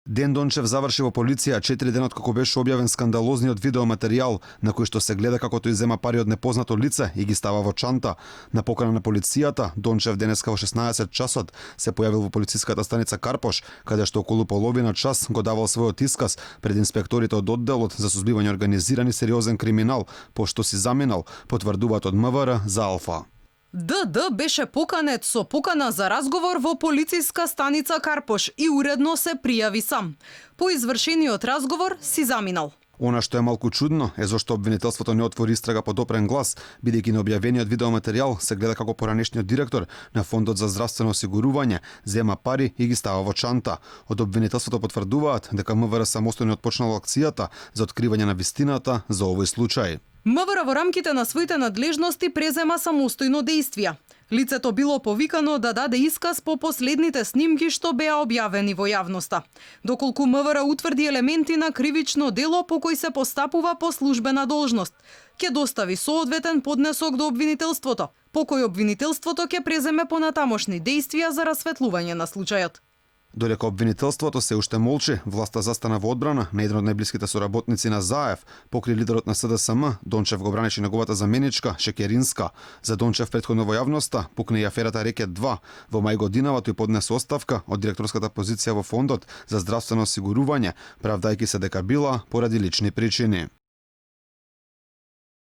Ден Дончев заврши во полиција 4 дена откако беше објавен скандалозниот видеоматеријал на кој што се гледа како тој зема пари од непознато лице и ги става во чанта. На покана на полицијата, Дончев денеска во 16 часот се појавил во полициската станица Карпош, каде што околу половина час го давал својот исказ пред инспекторите од одделот за сузбивање организиран и сериозен криминал, пошто си заминал, потврдуваат од МВР за Алфа. ДД беше поканет со покана за разговор во полициска станица Карпош и уредно се пријави сам. По извршениот разговор си заминал. Она што е малку чудно е зашто обвинителството не отвори истрага по допрен глас, бидејќи на објавениот видеоматеријал се гледа како поранешниот директор на Фондот за здравствено осигурување зема пари и ги става во чанта. Од обвинителството потврдуваат дека МВР самостојно отпочнало акцијата за откривање на вистината за овој случај. МВР во рамките на своите надлежности презема самостојно дејствија. Лицето било повикано да даде исказ по последните снимки што беа објавени во јавноста. Доколку МВР утврди елементи на кривично дело по кој се постапува по службена должност, ќе достави соодветен поднесок до обвинителството, по кој обвинителството ќе преземе понатамошни дејствија за расветлување на случајот. Додека обвинителството се уште молчи, власта застана во одбрана на еден од најблиските соработници на Заев, покри лидерот на СДСМ, Дончев го бранеше неговата заменичка Шекеринска. За Дончев претходно во јавноста пукна и аферата Рекет 2. Во мај годинава тој поднесе оставка од директорската позиција во Фондот за здравствено осигурување, правдајќи се дека била поради лични причини.